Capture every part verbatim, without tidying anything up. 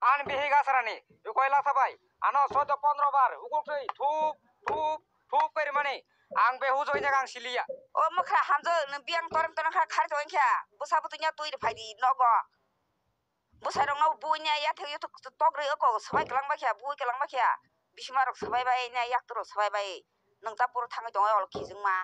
Ani bihik asarani, ukoi lasa bai. Ano sodo pondro bar, ukuk twi, thup, thup, thup kori mani. Ang be hujoi jaga ang siliya. O mokra hamjak, nwng biyang toreng toreng kha khari tong kha. Bwsa bwtwi nya twi rw phai di nogo. Bwsai rok no bui nya yathek yuthuk tok rwi oko swbai kwlang bai kha, bui kwlang bai kha. Bisima rok swbai bai nya yaktu rok swbai bai. Nwng ta puro thangwi tongo ol khijwngma.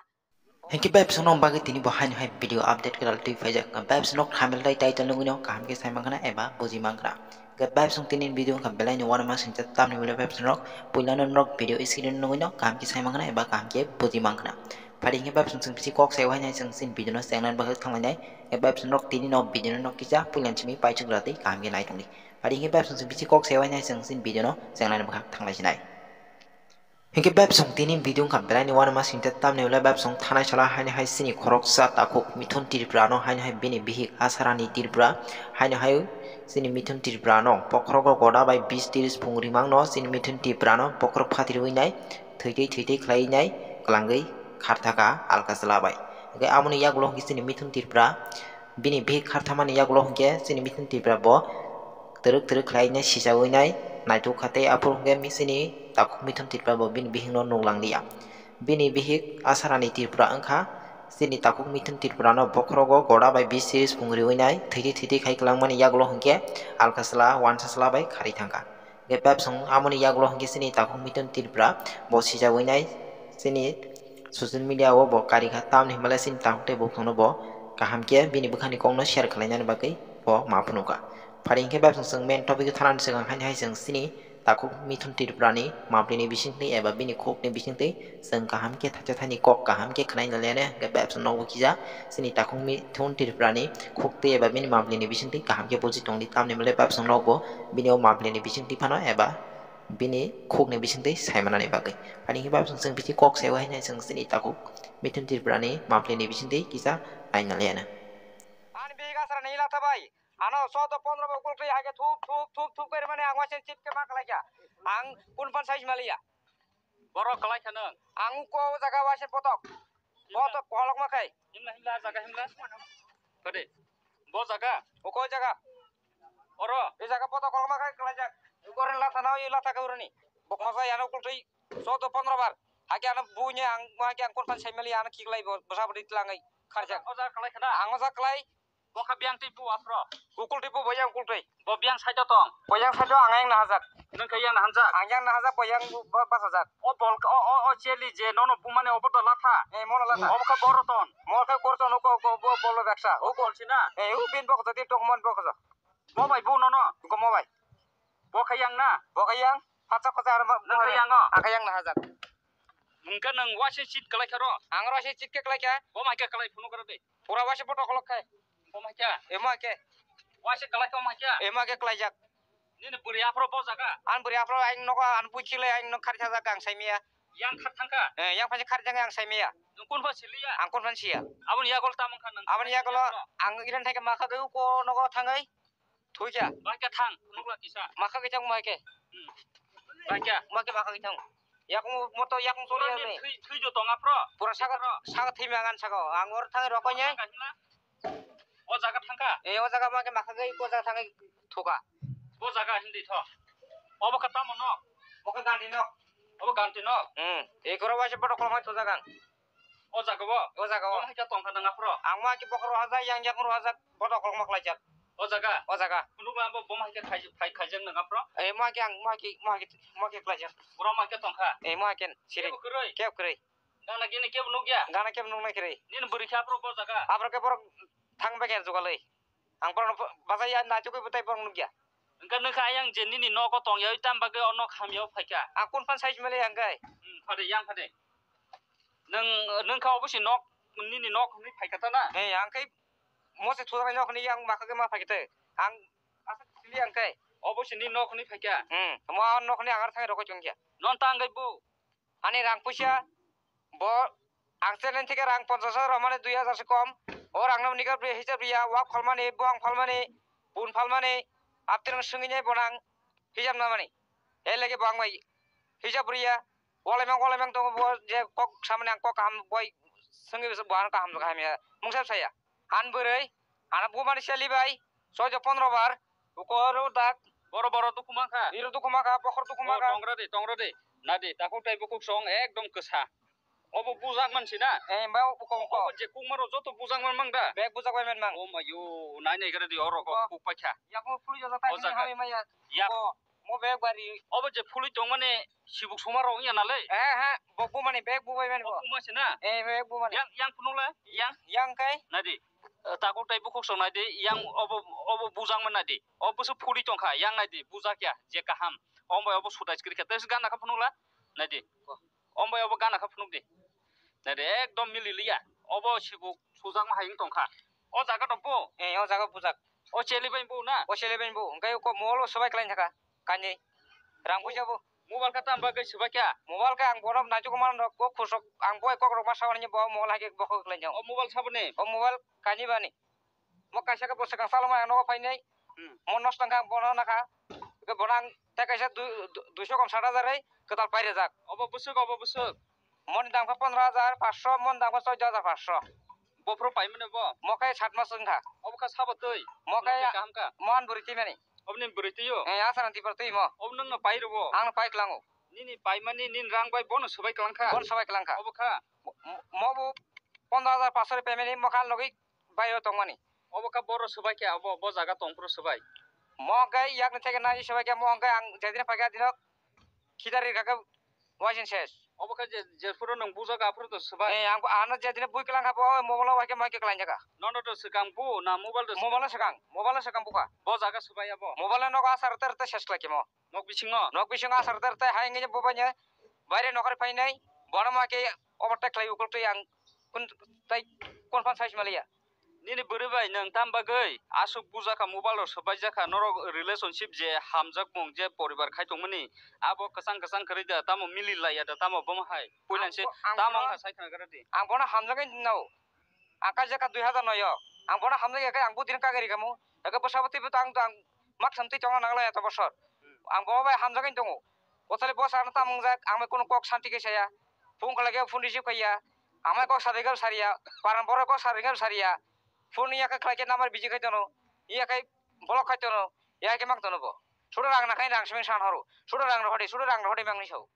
Hinkhe bai bwswk nokni bagwi tini bo haino hai video update kwtal twi phaijak. Bai bwswk nok thamel tei title nugwi no kaham khe sai mankha na eba buji mankha na. Hinkhe bai bwswk tini video wngkha belai ni uanama singcha tamni ulo bai bwswk nok puila no nok video screen nugwi no kaham khe sai mankha na eba kaham khe buji mankha na. Phari hinkhe bai bwswk chwng bisi kok sai uainai chwng chini video no chengnani bagwi thanglainai. Hinkhe bai bwswk nok tini no video no nok kisa puila ni simi paisuk ratwi kaham khe nai tongdi. Phari hinkhe bai bwswk chwng bisi kok sai uainai chwng chini video no chengnani bagwi thanglai sinai. Hinkhe bai bwswk tini video wngkha belai ni uanama singcha tamni ulo bai bwswk thanai sala haino hai chini khoroksa takhuk Mithun Tripura no haino hai bini bihik Asarani Tripura haino hai chini Mithun Tripura no bokhorogo goda bai bis tiris phung rimang no chini Mithun Tripura no bokhorok phatiriwi nai thwitwi thwitwi khlaiwi nai kwlangwi kharthaka alka chwla bai. Hinkhe amoni yagulo hinkhe chini Mithun Tripura bini bihik kharthamani yagulo hinkhe chini Mithun Tripura bo twrwk twrwk khlai nai sichawi nai naithok kha tei aphuru hinkhe mi-, chini takhuk Mithun Tripura bo bini bihikno nuklang liya. Bini bihik Asarani Tripura wngkha chini takhuk Mithun Tripura no bokhorogo goda bai bis series pung riwi nai thwitwi thwitwi khai kwlangmani yagulo hinkhe alka chwla wansa chwla bai kharwi thangkha. Hinkhe bai bwswk amoni yagulo hinkhe chini takhuk Mithun Tripura bo sichawi nai chini social media o bo karikha tamni hwnba le chini takhuk tei buphang no bo kaham khe bini bwkhani kokno share khlainani bagwi bo ma phunukha. Phari hinkhe bai bwswk chwng main topic o thanani swkang haino hai chwng chini takhuk Mithun Tripura ni mapli ni bisingtwi eba bini khuk ni bisingtwi chwng kaham khe thaisa thaini kok kaham khe khwnai naliya ne hinkhe bai bwswk nokbo kisa chini takhuk Mithun Tripura ni khuk twi eba bini mapli ni bisingtwi kaham khe buji tongdi tamni hwnba le bai bwswk nokbo bini o mapli ni bisingtwi phano eba bini khukni bisingtwi saimanani bagwi. Ani hinkhe bai bwswk chwng bisi kok saiwi haino chwng chini takhuk Mithun Tripurani mapli ni bisingtwi kisa naina liana. Ani bihik Asarani ila thabai. Ano sodo pondro bo kultwi hake thup thup thup thup kori mani ang waisen chit ke ma kalaikha. Ang kun pan size maliya. Borok kalaikha nang. Ang uko o jaga waisen potok. Potok kolok ma khai. Himla himla jaga himla. Kode. Bo jaga. Uko jaga. Oro. E jaga potok kolok ma khai kalaijak. Uko ren latha na i latha kaurani. Bok ma sai ano kultwi. Sodo pondro bar. Hake ano buine ang, mo hake ang kurpan sai mali ano kiklai bo, bwsa bwdi tlangai kharjak. O jaga kalai khana? Ang o jaga kalai. Bo kha biyang twi bu afro. Ukul twi bu bo yang ukul twi. Bo biyang side o tong. Bo yang side o ang yang nahajak. Nang kha yang nahanjak? Ang yang nahajak, bo yang bu-, ba-, basajak. O bol ka, o, o, o cheli je nono bumani obo to latha. Eh, mono latha. Obo kha boro ton. Mo kha kor ton, uko, uko, bo, bolo beksa. O bol sina? Eh, u bin bok jati tong mon bok jati. Mo bai bu nono? Uko mo bai. Bo kha yang na? Bo kha yang. Phatsa phatsa ano ba. Nang kha yang o? Ang kha yang nahajak. Mungka nang waise chit kalai kha ro? Ang ro waise chit ke kalai kha. Bo mai khe kalai phunu karo de. Pura waise photo kolok khai. Bo mai khe? Emo khe. Waise kalai kha mai khe? Emo khe kalaijak. Nini bwrwi aphro bo jaga? An bwrwi aphro aing nogo an bui chilai aing nok khari thajak ang saimiya. Yang khat thangkha? Eh, yang phaisa khari thangkha ang saimiya. Nung kun pha siliya? Ang kun phan siya. Aboni yagol tamung kha nang? Aboni yagolo ang iran thaike makha geu ko nogo thangai. Thoi kha? Bahai khe thang, phunukla kisa. Makha khe thang, makha khe. Hmm. Bahai khe? Makha khe makha khe thang. Yakung moto yakung choli Pura ya ni ne. Thwi, thwi jo tong aphro? Pura saka, saka thwi mangan saka. Ang or thang rokoi nyai. Saka himla? O jaga thangkha? Eh, o jaga makha khe makha khe, o jaga thang khe thoka. O jaga hindi tho. Obo kha tamo no? Obo ganti no. Obo ganti no? Hmm. Eh, koro waise photo kolomai to jaga. O jaga bo? O jaga o. Bo hai khe tong kha nang aphro? Ang ma khe bokhoro hajak, yang yakung ro hajak, bodo kolokma khlaijak. O jaga? O jaga. Phunukla bo, bo hai khe khai-, khai-, khaijak nang aphro? Eh, ma khe ang, ma khe, ma khe, ma khe khlaijak. Boro ma khe tong kha? Eh, ma khe siring. Kebo kwrwi? Kebo kwrwi. Gana gini kebo nukya? Gana kebo nuknai kwrwi. Nini bwrwi khe aphro bo jaga? Aphro khe borok thang bai khe jugalwi. Ang borokno bo-, bachai ya, naitukgwi bwtai borok nukya. Hwnkhe nokha ayang je nini nogo tongya, oi tam bagwi o nok hamya o phaikha. Ang kun phan size mali hwnkhe? Hmm, phade, yang phade. Nwng, nwng kha obo se nok, nini nok hwnwi phaikha ta na? He, ang khe mo se thujaknai nok hwnwi yang makha khe ma phaikha te. Ang aswk sili ang khe. Obo se nini nok hwnwi phaikha? Hmm, mo a nok hwnwi ang ar thangwi rokoi tongkha. Non ta wngwi bo? Ani rang puisa bo ang channel theke rang ponchash hajar romani dui hajar se kom. O rang no nini hisab riya, wak phalmani, buang phalmani, bun phalmani, aptirang swngwi nai bonang hisab namani. E lege bo ang bai hisab riya, walai mang, walai mang tongo bo je kok samani ang kok kaham boi swngwi bo ano kaham kaham ya. Mungsa saya. An bwrwi, ano bumani seli bai, soijo pondro bar, uko ro dak, Boro boro dukhu mankha. Iro dukhu mankha, bokhor dukhu mankha. Tongra de, tongra de. Nadi, takhuk tai bukhuk song ekdom kwsa. Obo bujak mansi na? Eh, ba, bukhuk, bukhuk. Obo je kukmaro joto bujak man mang da? Bek bujak bai man mang. Oh mayo, nai nai gare di oro ko kuk paikha. Yakung phuli joto tai hamai maya. Yak. Mo bek bari. Obo je phuli tongmani sibuk suma rok ya nalai. Eh, eh, bok bumani bek bubai mani bo. Buma se na? Eh, bek bumani. Yang, yang phunukla, yang. Yang kai? Nadi. Takhuk tai bukhuk song nadi, yang obo, obo bujak man nadi. O busu phuli tongkha, yang nadi, bujak ya, je kaham. Ombai obo sutai skri kha, tes gana kha phunukla, nadi. Ombai obo gana kha phunuk di. Nadi, ekdom mili liya. Obo sibuk sujak ma hayung tongkha. O jaga to bo? Eh, o jaga bujak. O cheli bai bo na? O cheli bai bo. Engkai ko molo sabai klain thaka. Kani. Rang puisa bo. Mobile kha tam bagwi swbai kha? Mobile kha ang bono naituk man rok kok khusok ang boi kok rok ma sabani bo mobile hai khe bokho klai jao. O mobile saboni? O mobile kani bani. Mo kaisa khe bo swkang saloma ang nogo phainai. Hmm. Mo nosto kha ang bono nakha. Ke bono ang te kaisa dui, dui, duiso kom sat hajar rei kwtal pai rejak. Obo bwswk, obo bwswk. Moni dam kha pondro hajar paanch sho, moni dam kha choddo hajar paanch sho. Bophuru paimani bo? Mo khe sat mas wngkha. Obo kha sabo twi? Mo khe kaham kha? Mo ani bwrwi twimani. Oboni bwrwi twi o? Eh, aswk ani tipra twi mo. Obo nwngno pai rwo? Ang no pai klango. Nini paimani nini rang bai bono swbai klang kha? Bono swbai klang kha. Obo kha? Mo, mo, mo bo pondro hajar paanch sho rwi paimani mo kha logwi bairo tongmani. Obo kha boro swbai khe abo bo jaga tongphuru swbai? Mo khe yakni theke nai swbai khe mo hwnkhe ang jedin phaikha dino khidari kha khe waising ses. Obo khe je, jephuru nwng bujak aphuru to swbai? Eh, ang, ano jedin bui klang kha bo mobile o waikhe mai khe klang jaka. Nono to swkang bu na mobile to swkang? Mobile o swkang, mobile o swkang bukha. Bo jaga swbai abo? Mobile o nogo asar ter ter ses khlai khe mo. Nok bisingo? Nok bisingo asar ter ter hai wngkhe bo baine baire nokhor phainai bono ma khe overtake khlai ukul twi ang kun tai kun phan sai maliya. Nini bwrwi bai nwng tam bagwi aswk bujakha mobile rok swbaijak kha norok relationship je hamjakmung je poribar khai tongmani abo kwchang kwchang kwrwi da tamo mili laiya da tamo bomo hai puila se ang bo, ang tamo bono, wngkha sai khna gra di. Ang bono hamjagwi nao. Ang kaijak kha dui hajar noi o. Ang bono hamjagwi khe ang budino kagari kamo. Eke bwsabo twibo to ang, ang mak sam twi tongna nangla ya to bosor. Ang bomo bai hamjagwi tongo. Kothali boss ano tamo wngjak, ang bai kunu kok santi khe saya. Phone khlai khe phone receive khaiya. Ang bai kok sari khe sariya. Paran borok kok sari khe sariya. Phone ya khe khlai khe number busy khai tono. Ya khe block khai tono. Ya khe mang tono bo. Sudu rang nakhai rang simi san horo. Sudu rang rohori, sudu rang rohori mangni sao.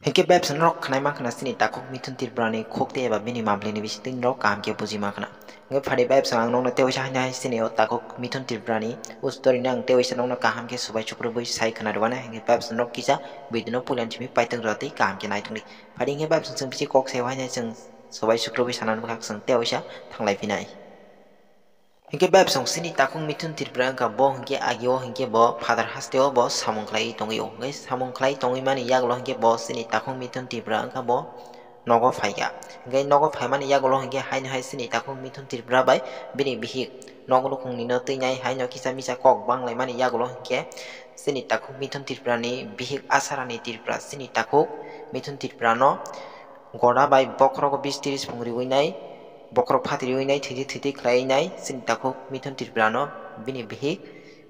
Hinkhe bai bwswk norok khwnai mankha na chini takhuk Mithun Tripura ni khuk tei eba bini mamli ni bisingtwi norok kaham khe buji mankha na. Hinkhe phadi bai bwswk ang nokno tei waisa haino hai chini o takhuk Mithun Tripura ni ustori no ang tei waisa nokno kaham khe subai sukrubwi sai khwna rwmani. Hinkhe bai bwswk norok kisa video no puila ni simi paitwng rwtwi kaham khe naitongdi. Phadi hinkhe bai bwswk chwng bisi kok sai o haino chwng subai sukrubwi sanani bwkhak chwng tei waisa thanglai phinai. Hinkhe bai bwswk chini takhuk Mithun Tripura wngkha bo hinkhe agio hinkhe bo phatar hasteo bo samung khlaiwi tongwi o. Hinkhe samung khlai tongwi mani yagulo hinkhe bo chini takhuk Mithun Tripura wngkha bo nogo phaikha. Hinkhe nogo phaimani yagulo hinkhe haino hai chini takhuk Mithun Tripura bai bini bihik nok nukhungni no twinai haino kisa misa kok banglaimani yagulo hinkhe chini takhuk Mithun Tripura ni bihik Asarani Tripura chini takhuk Mithun Tripura no goda bai bokhorogo bis tris phung riwi nai, bokhorok phatri wi nai, thwitwi thwitwi khlai nai, chini takhuk Mithun Tripura no bini bihik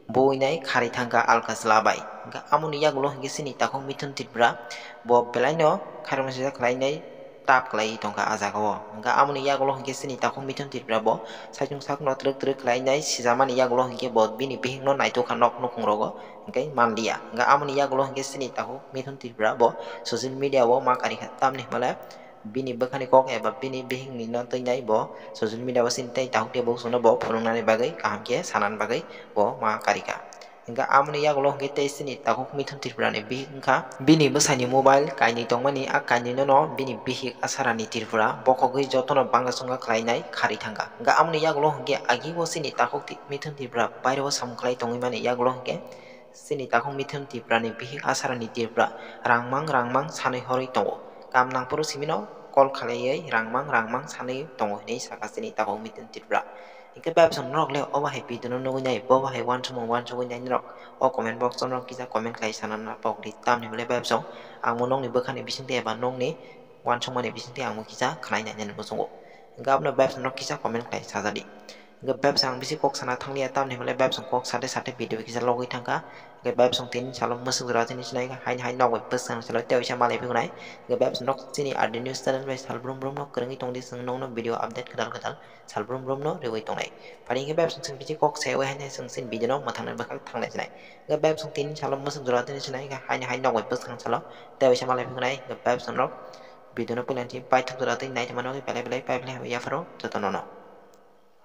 bo wi nai kharwi thangkha alka chwla bai. Hinkhe amoni yagulo hinkhe chini takhuk Mithun Tripura bo belai no khairokma sijak khlai nai tap khlai tongkha ah jaga o. Hinkhe amoni yagulo hinkhe chini takhuk Mithun Tripura bo saichung sakno twrwk twrwk khlai nai sijamani yagulo hinkhe bo bini bihik no naitokha nok nukhung rogo. Hinkhe manliya. Hinkhe amoni yagulo hinkhe chini takhuk Mithun Tripura bo social media o ma karikha. Tamni hwnmale bini bwkhani kok eba bini bihikni no twinai bo social media o chini tei takhuk tei bukhuk no bo phunuknani bagwi kaham khe sanani bagwi bo ma karikha. Hinkhe amoni yagulo hinkhe tei chini takhuk Mithun Tripura ni bihik wngkha bini bwsani mobile kainwi tongmani, a kainwi no no bini bihik Asarani Tripura bokhogwi jotono bangla chungla khlainai kharwi thangkha. Hinkhe amoni yagulo hinkhe agi o chini takhuk Mithun Tripura baire o samung khlai tongwi mani yagulo hinkhe chini takhuk Mithun Tripura ni bihik Asarani Tripura rangmang rangmang sanwi horwi tongo. Kam nangphuru simino call khlaiwi rangmang rangmang sanwi tongo hinwi sakha chini takhuk Mithun Tripura. Hinkhe bai bwswk norok le obo hai video no nugwi nai, bobo hai uansukmung uansugwi nai norok o comment box o norok kisa comment khlai sana na pokdi. Tamni hwnle bai bwswk ang bo nokni bwkhani bisingtwi eba nokni uansukmani bisingtwi ang bo kisa khnai nai nani muchungo. Hinkhe abono bai bwswk norok kisa comment khlai sajadi. Hwnkhe bebsong ang bisi kok sana thangliya, tamni hwnle bebsong kok sate sate video kisa logwi thangkha. Hwnkhe bebsong tini salo mwswk jora tini sinai kha, haini hai nok bai bwskang salo tei waisa malai phukunai. Hwnkhe bebsong nok chini R D News channel bai sal brum brum no kwrwngwi tongdi, chwng nokno video update kwtal kwtal sal brum brum no rwui tongnai. Phani hwnkhe bebsong chwng bisi kok saiwi haino chwng chini video no mwthangna bwkhak thanglai sinai. Hwnkhe bebsong tini salo mwswk jora tini sinai kha, haini hai nok bai bwskang salo tei waisa malai phukunai. Hwnkhe bebsong nok video no puila tini paithak jora tini naithok mano, belai belai pai belai hamya yapharo jotono no.